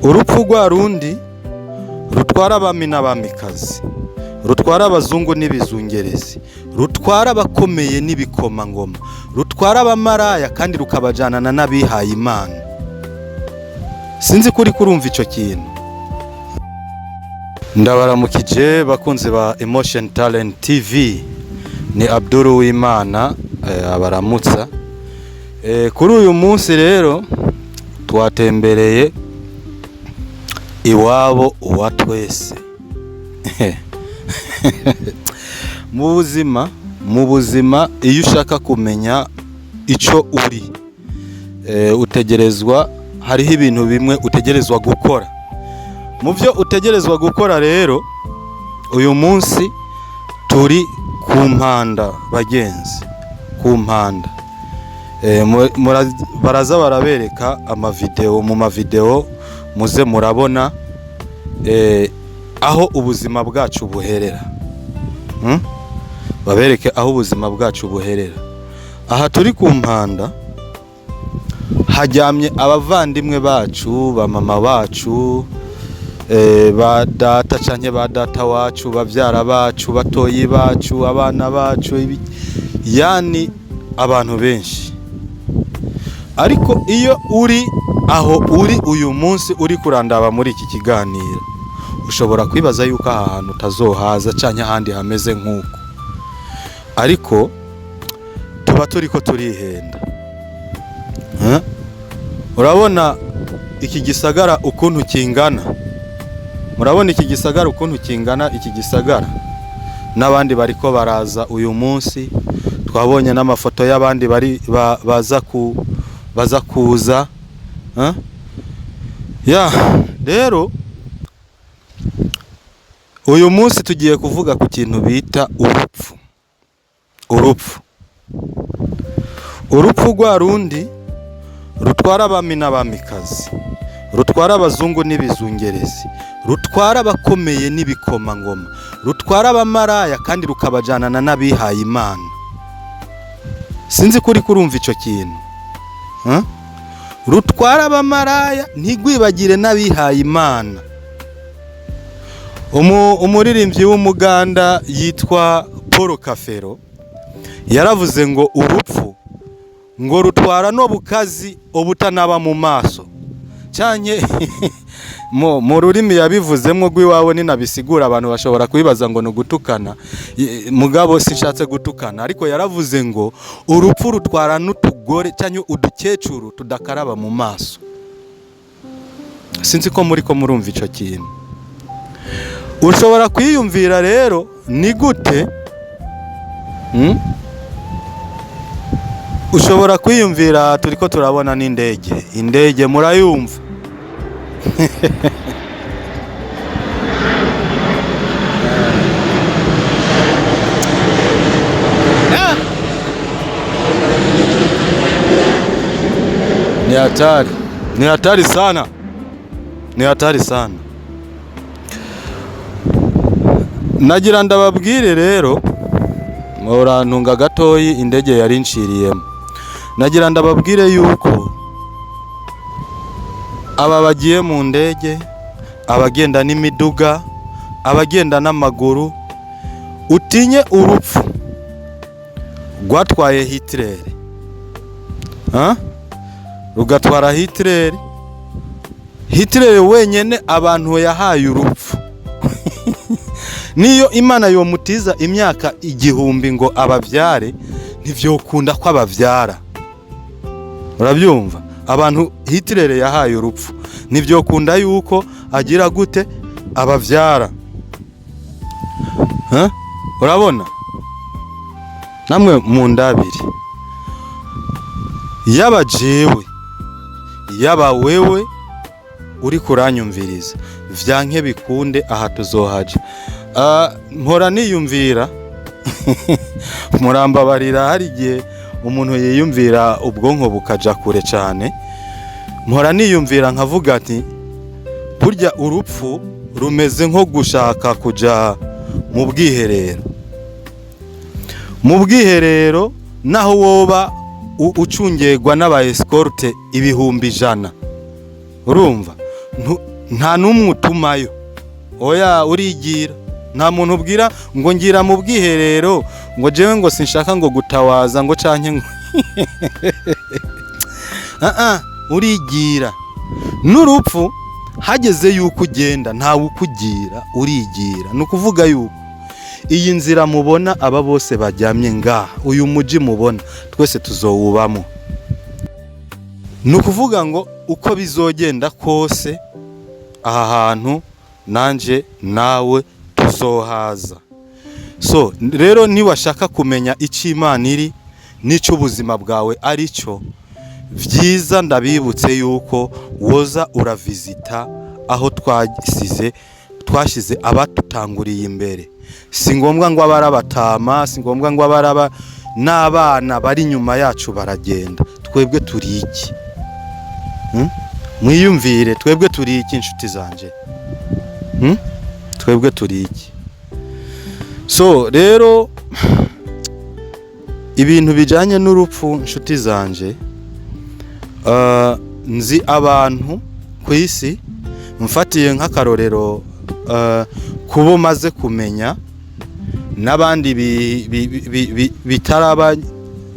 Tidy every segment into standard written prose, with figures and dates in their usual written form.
Urupfu rwa rundi rutwara abami n'abamikazi, rutwara abazungu n'ibizungerezi, rutwara abakomeye n'ibikomangoma, rutwara abamaraya kandi rukabajanana n'abihaye Imana. Sinzi ko uriko urumva ico kintu. Ndabaramukije bakunzi ba Emotion Talent TV, ni Abdul Uwimana abaramutsa. Kuri uyu munsi rero twatembereye iwabo uwa twese. Mu buzima iyo ushaka kumenya ico uri, utegerezwa, hariho ibintu bimwe utegerezwa gukora. Mu byo utegerezwa gukora rero, uyu munsi turi ku mpanda, bagenzi, ku mpanda. Baraza barabereka amavideo, mu mavideo muze murabona aho ubuzima bwacu buherera. Babereke aho ubuzima bwacu buherera. Aha turi ku mpanda haryamye abavandimwe bacu, ba mama bacu, ba data canke ba data wacu, bavyara bacu, batoyi bacu, abana bacu, yani abantu benshi. Ariko iyo uri aho uri uyu munsi uri kurandaba muri iki kiganiro, ushobora kwibaza yuko aha hantu utazohaza canke ahandi hameze nk'uko, ariko tuba turiko turihenda. Urabona iki gisagara ukuntu kingana? Murabona iki gisagara ukuntu kingana? Iki gisagara n'abandi bariko baraza uyu munsi, twabonye n'amafoto y'abandi bari baza ku baza kuza. Ya rero uyu munsi tugiye kuvuga ku kintu bita urupfu. Urupfu, urupfu rwa rundi rutwara abami n'abamikazi, rutwara abazungu n'ibizungerezi, rutwara abakomeye n'ibikomangoma, rutwara abamaraya kandi rukabajanana n'abihaye Imana. Sinzi ko uriko urumva ico kintu. Rutwara abamaraya ntigwibagire n'abihaye Imana. Umuririmbyi w'umuganda yitwa Paul Kafero yaravuze ngo urupfu ngo rutwara no bukazi obutanaba mu maso, canke mu rurimi yabivuzemwo rw'iwabo ninabisigura abantu bashobora kwibaza ngo ni ugutukana. Mugabo sinshatse gutukana, ariko yaravuze ngo urupfu rutwara n'utugore canke udukecuru tudakaraba mu maso. Sinzi ko muri ko murumva ico kintu. Ushobora kwiyumvira rero ni gute? Ushobora kwiyumvira, turiko turabona n'indege, indege murayumva. Ni hatari, ni hatari sana, ni hatari sana. Nagira ndababwire rero, murantunga gatoyi, indege yari nciriyemo. Nagira ndababwire yuko aba bagiye mu ndege, abagenda n'imiduga, abagenda n'amaguru, utinye urupfu rwatwaye Hitler. Ha? Rugatwara Hitler. Hitler wenyene abantu yahaye urupfu. Niyo Imana yomutiza imyaka 1000 ngo abavyare, ntivyokunda ko abavyara. Urabyumva? Abantu Hitler yahaye urupfu ntivyokunda yuko agira gute abavyara. Ha? Urabona? Namwe mu ndabiri, yaba jewe, yaba wewe uri kuranyumviriza, vyanke bikunde aha tuzohaja. Mpora niyumvira, murambabarira, hari igihe umuntu yiyumvira ubwonko bukaja kure cane. Mpora niyumvira nkavuga ati burya urupfu rumeze nko gushaka kuja mu bwiherero. Mu bwiherero naho woba ucungerwa n'aba escorte 100,000, urumva. Nta n'umwe utumayo, oya, urigira. Nta muntu ubwira ngo ngira mu bwiherero, ngo jewe ngo sinshaka ngo gutawaza, ngo canke ngo ah ah, urigira. N'urupfu hageze yuko ugenda, ntawe ukugira, urigira. Ni ukuvuga yuko iyi nzira mubona, aba bose bajyamye ngaha, uyu muji mubona, twese tuzowubamo. Ni ukuvuga ngo uko bizogenda kose, aha hantu nanje nawe tuzohaza. So rero, niwashaka kumenya icyo Imana iri n'icyo ubuzima bwawe ari cyo, byiza ndabibutse yuko woza uravizita aho twasize, twashyize abatutanguriye imbere. Si ngombwa ngo abe ari abatama, si ngombwa ngo abe ari aba n'abana bari inyuma yacu baragenda. Twebwe turi iki? Mwiyumvire, twebwe turi iki, inshuti zanje? Twebwe turi iki? So rero, ibintu bijyanye n'urupfu, inshuti zanje, nzi abantu ku isi, mfatiye nk'akarorero kubo maze kumenya n'abandi bitaraba,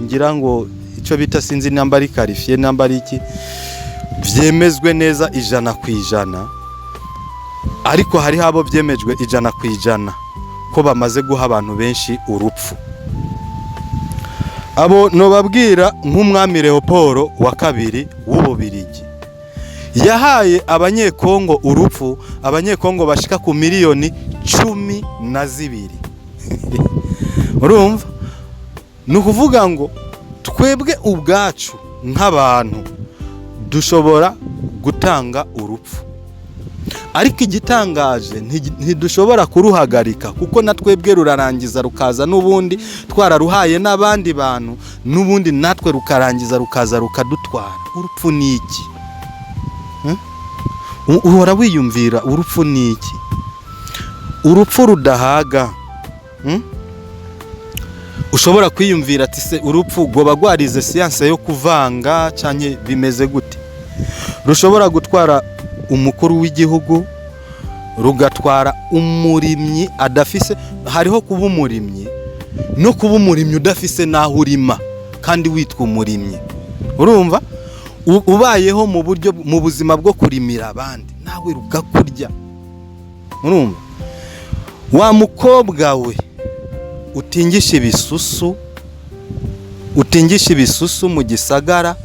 ngira ngo icyo bita, sinzi namba ari qualifié, namba ari iki, byemezwe neza 100%, ariko hariho abo byemejwe 100% ko bamaze guha abantu benshi urupfu. Abo nobabwira nk'umwami Leopold wa kabiri w'Ububirigi, yahaye Abanyekongo urupfu, Abanyekongo bashika ku miliyoni 12. Urumva, ni ukuvuga ngo twebwe ubwacu nk'abantu dushobora gutanga urupfu, ariko igitangaje ntidushobora kuruhagarika, kuko na twebwe rurarangiza rukaza n'ubundi twararuhaye n'abandi bantu, n'ubundi natwe rukarangiza rukaza rukadutwara. Urupfu ni iki? Uhora wiyumvira, urupfu ni iki? Urupfu rudahaga, Ushobora kwiyumvira ati: "Se urupfu rwoba rwarize siyanse yo kuvanga cyane, bimeze gute?" Rushobora gutwara umukuru w'igihugu, rugatwara umurimyi adafise. Hariho kuba umurimyi no kuba umurimyi udafise n'aho urima kandi witwa umurimyi. Urumva, ubayeho mu buryo, mu buzima bwo kurimira abandi, nawe rugakurya. Urumva, wa mukobwa we utingisha ibisusu, utingisha ibisusu mu gisagara,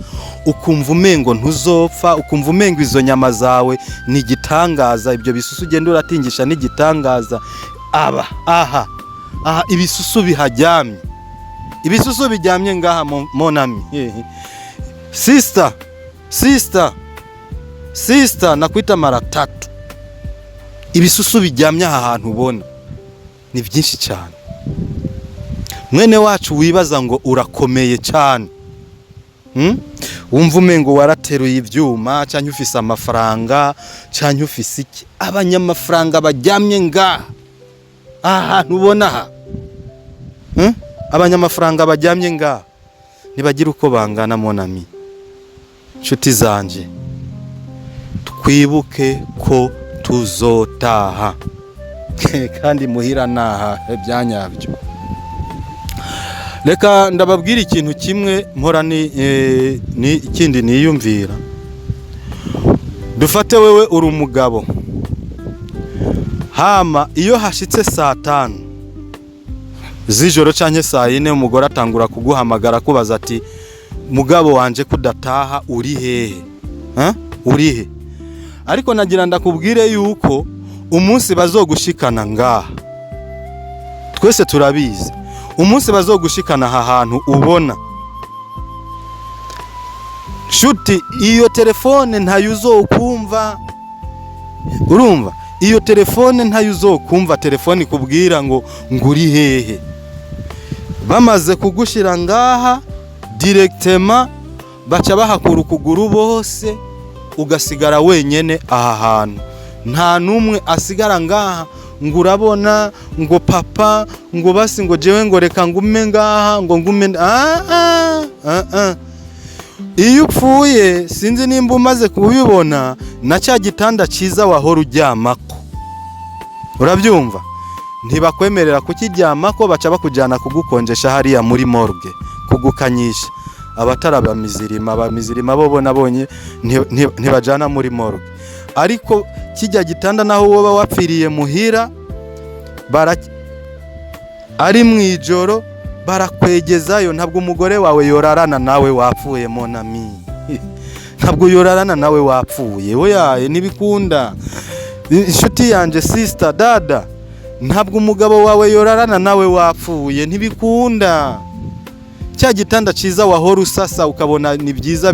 ukumva umengo ntuzopfa, ukumva umengo izo nyama zawe ni igitangaza, ibyo bisusu ugenda uratingisha ni igitangaza. Aba aha aha ibisusu bihajyamye, ibisusu bijyamye ngaha, mon ami, sister, sister, sister, nakwita mara tatu. Ibisusu bijyamye aha hantu ubona ni byinshi cyane. Mwene wacu wibaza ngo urakomeye cyane, Wumva umengo warateruye ibyuma, cyangwa ufise amafaranga, cyangwa ufise iki. Abanyamafaranga bajyamye ngaha aha hantu ubona aha, Abanyamafaranga bajyamye ngaha ntibagira uko bangana. Mon ami, nshuti zanje, twibuke ko tuzotaha, kandi muhira naha byanyabyo. Reka ndababwira ikintu kimwe mpora ni ikindi niyumvira. Dufate wewe uri umugabo, hama iyo hashitse saa 5 z'ijoro canke saa 4, umugore atangura kuguhamagara akubaza ati: "Mugabo wanje, kudataha, uri hehe? Ha? Uri he?" Ariko nagira ndakubwire yuko umunsi bazogushikana ngaha, twese turabizi, umunsi bazogushikana aha hantu ubona, shuti, iyo telefone ntayo uzokumva. Urumva, iyo telefone ntayo uzokumva, telefone ikubwira ngo uri hehe. Bamaze kugushira ngaha, directement baca bahakura ukuguru bose, ugasigara wenyene aha hantu. Nta n'umwe asigara ngaha ngo urabona ngo papa, ngo basi, ngo jewe, ngo reka ngume ngaha, ngo ngume. Ah, ah, ah, ah. Iyo upfuye, sinzi nimba umaze kubibona, na cya gitanda cyiza wahora uryamako, urabyumva, ntibakwemerera kukiryamako, baca bakujyana kugukonjesha hariya muri morgue, kugukanyisha. Abatari abamizirima, abamizirima bo nabonye ntibajyana muri morgue, ariko kijya gitanda naho woba wapfiriye muhira, ari mu ijoro barakwegezayo. Ntabwo umugore wawe yorarana nawe wapfuye, mon ami. Ntabwo yorarana nawe wapfuye, oya, ntibikunda. Inshuti yanje, sister, dada, ntabwo umugabo wawe yorarana nawe wapfuye, ntibikunda. Cya gitanda cyiza wahora usasa ukabona ni byiza,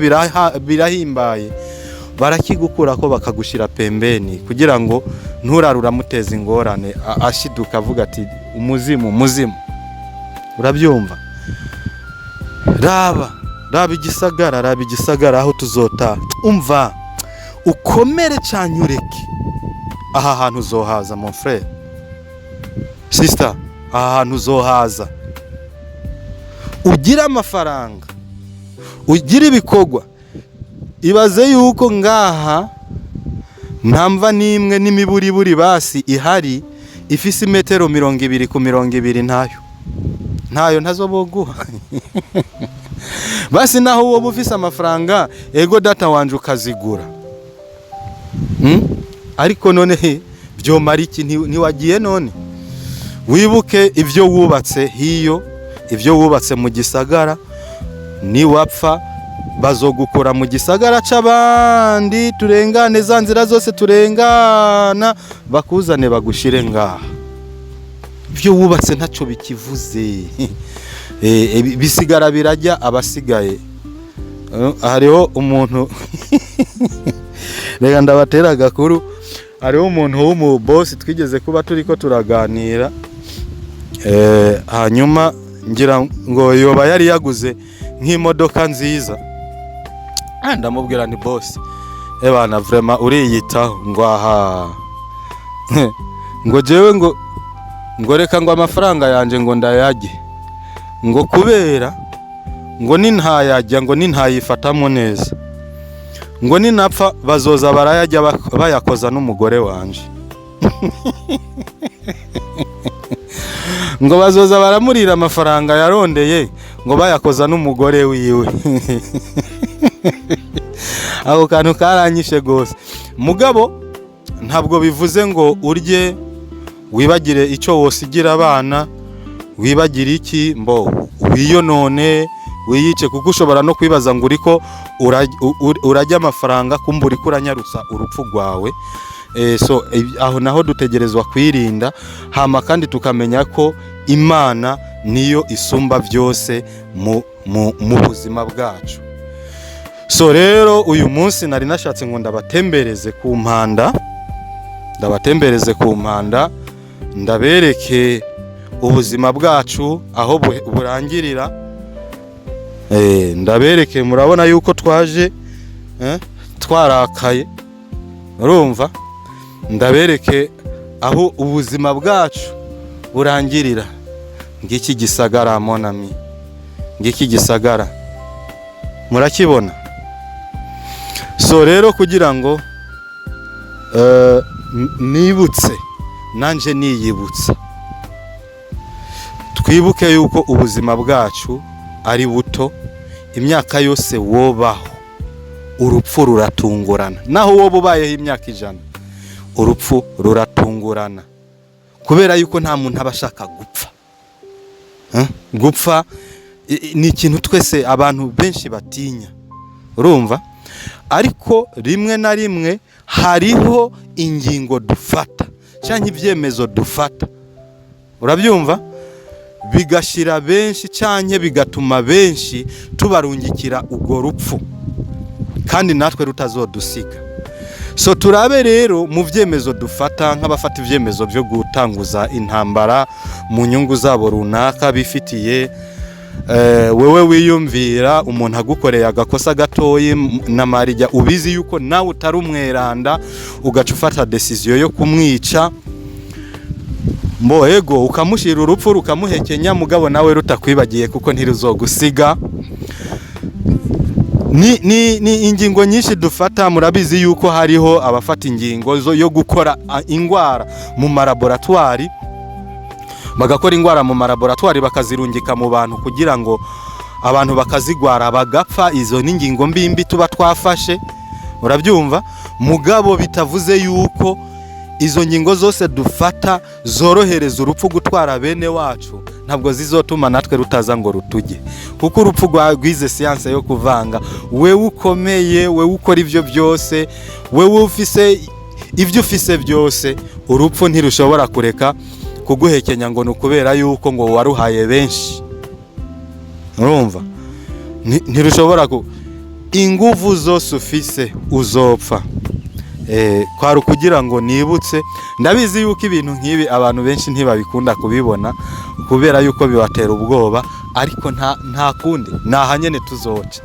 birahimbaye, barakigukura ko bakagushyira pembeni kugira ngo nturare uramuteza ingorane, ashiduka avuga ati umuzimu, umuzimu. Urabyumva? Raba, raba igisagara, raba igisagara aho tuzotaha. Umva, ukomere cyane, ureke aha hantu uzohaza, mon frère, sister, aha hantu uzohaza. Ugire amafaranga, ugire ibikorwa. Ibaze yuko ngaha nta mva n'imwe n'imiburiburi basi ihari ifise imetero 20 ku 20. Ntayo, ntayo, ntazo boguha. Basi naho wowe ufise amafaranga, ego data wanje, ukazigura. Ariko none byomara iki? Ntiwagiye none wibuke ibyo wubatse hiyo, ibyo wubatse mu gisagara. Niwapfa bazogukura mu gisagara c'abandi, turengane za nzira zose turengana, bakuzane bagushire ngaha. Ibyo wubatse ntacyo bikivuze. Bisigara birajya abasigaye. Hariho umuntu, reka ndabatera agakuru. Hariho umuntu w'umubosi twigeze kuba turiko turaganira. Hanyuma ngira ngo yoba yari yaguze nk'imodoka nziza. Ndamubwira ni bosi, ebana, vraiment uriyitaho. Ngo aha, ngo jewe ngo reka ngo amafaranga yanje ngo ndayarye, ngo kubera ngo nintayarya, ngo nintayifatamo neza, ngo ninapfa bazoza barayarya bayakoza n'umugore wanje, ngo bazoza baramurira amafaranga yarondeye, ngo bayakoza n'umugore wiwe. Ako kantu karanyishe gose. Mugabo ntabwo bivuze ngo urye wibagire icyo wosigira abana, wibagire iki, mbo wiyonone, wiyice, kuko ushobora no kwibaza ngo uriko urajya amafaranga, kumva uriko uranyarutsa urupfu rwawe. So aho naho dutegerezwa kwirinda. Hama kandi tukamenya ko Imana niyo isumba byose mu buzima bwacu. So rero uyu munsi nari nashatse ngo ndabatembereze ku mpanda, ndabatembereze ku mpanda, ndabereke ubuzima bwacu aho burangirira. Ndabereke, murabona yuko twaje twarakaye, urumva, ndabereke aho ubuzima bwacu burangirira. Ngiki gisagara, mon ami, ngiki gisagara, murakibona. So rero kugira ngo nibutse nanje niyibutsa, twibuke yuko ubuzima bwacu ari buto. Imyaka yose wobaho, urupfu ruratungurana. Naho woba ubayeho imyaka 100, urupfu ruratungurana, kubera yuko nta muntu aba ashaka gupfa. Gupfa ni ikintu twese abantu benshi batinya, urumva. Ariko rimwe na rimwe hariho ingingo dufata cyangwa ibyemezo dufata, urabyumva, bigashyira benshi cyangwa bigatuma benshi tubarungikira urwo rupfu, kandi natwe rutazodusiga. So turabe rero mu byemezo dufata, nk'abafata ibyemezo byo gutanguza intambara mu nyungu zabo runaka bifitiye. Wewe wiyumvira umuntu agukoreye agakosa gatoyi na marijya ubizi yuko nawe utari umweranda, ugaca ufata décision yo kumwica, mbo ego ukamushyira urupfu rukamuhekenya, mugabo nawe rutakwibagiye kuko ntiruzogusiga. Ni ingingo nyinshi dufata. Murabizi yuko hariho abafata ingingo yo gukora ingwara mu malaboratwari, bagakora ingwara mu malaboratwari, bakazirungika mu bantu kugira ngo abantu bakazigwara bagapfa. Izo ni ingingo mbi tuba twafashe, urabyumva? Mugabo bitavuze yuko izo ngingo zose dufata zorohereza urupfu gutwara bene wacu, ntabwo zizotuma natwe rutaza ngo rutujye, kuko urupfu rwize siyanse yo kuvanga. Wewe ukomeye, wewe ukora ibyo byose, wewe ufise ibyo ufise byose, urupfu ntirushobora kureka kuguhekenya ngo ni ukubera yuko ngo waruhaye benshi. Urumva, ntirushobora ku inguvu zose ufise, uzopfa. Kwari ukugira ngo nibutse. Ndabizi yuko ibintu nk'ibi abantu benshi ntibabikunda kubibona kubera yuko bibatera ubwoba, ariko nta kundi, ni aha nyene tuzoca,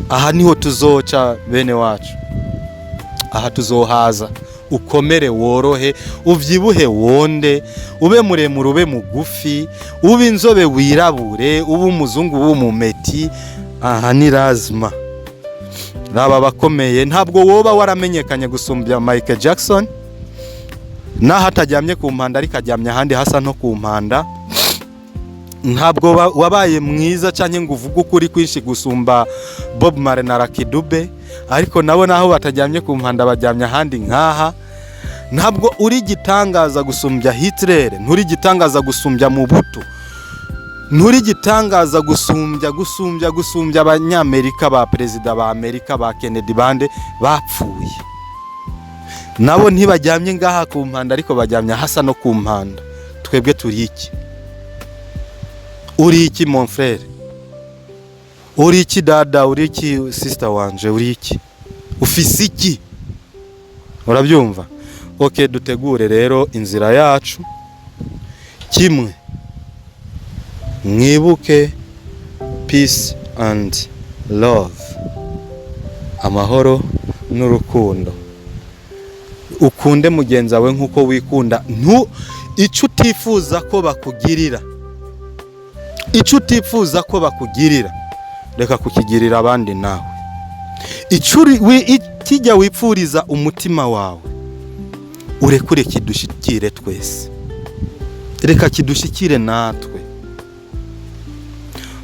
aha niho tuzoca bene wacu, aha tuzohaza. Ukomere worohe, ubyibuhe wonde, ube muremure ube mugufi, ube inzobe wirabure, ube umuzungu ube umumeti, aha ni lazima. Raba bakomeye, ntabwo woba waramenyekanye gusumbya Michael Jackson, naho ataryamye ku mpanda ariko aryamye ahandi hasa no ku mpanda. Ntabwo wabaye mwiza cyangwa ngo uvuge ukuri kwinshi gusumba Bob Marley na Lucky Dube, ariko nabo naho bataryamye ku mpanda baryamye ahandi nkaha. Ntabwo uri igitangaza gusumbya Hitler, nturi igitangaza gusumbya Mobutu, nturi igitangaza gusumbya Abanyamerika, ba perezida ba Amerika, ba Kennedy, bande bapfuye, nabo ntibajyamye ngaha ku mpanda ariko bajyamye hasa no ku mpanda. Twebwe turi iki? Uri iki, mon frère? Uri iki, dada? Uri iki, sister wanje? Uri iki? Ufise iki? Urabyumva? OK, dutegure rero inzira yacu. Kimwe mwibuke, peace and love, amahoro n'urukundo. Ukunde mugenzi wawe nk'uko wikunda. Ntu icyo utifuza ko bakugirira, icyo utifuza ko bakugirira, reka kukigirira abandi nawe. Icyo kijya wipfuriza umutima wawe, urekure kidushikire twese, reka kidushikire natwe.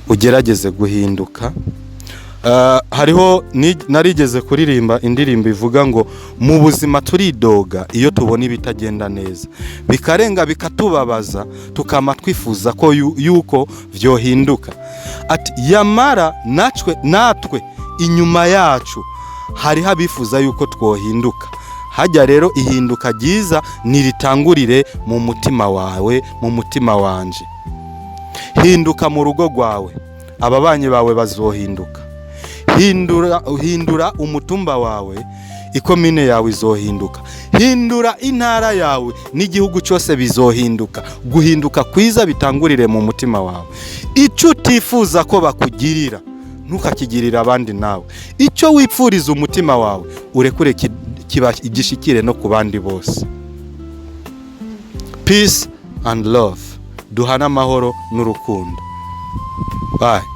Ugerageze guhinduka. Hariho narigeze kuririmba indirimbo ivuga ngo mu buzima turidoga iyo tubona ibitagenda neza, bikarenga bikatubabaza, tukama twifuza ko yuko vyohinduka. Ati yamara natwe inyuma yacu hariho abifuza yuko twohinduka. Hajya rero ihinduka ryiza niritangurire mu mutima wawe, mu mutima wanje. Hinduka mu rugo rwawe, ababanyi bawe bazohinduka. Hindura umutumba wawe, ikomine yawe izohinduka. Hindura intara yawe n'igihugu cyose bizohinduka. Guhinduka kwiza bitangurire mu mutima wawe. Icyo utifuza ko bakugirira, ntukakigirire abandi nawe. Icyo wipfuriza umutima wawe, urekure kiba gishikire no ku bandi bose. Peace and love, duhane amahoro n'urukundo. Bye.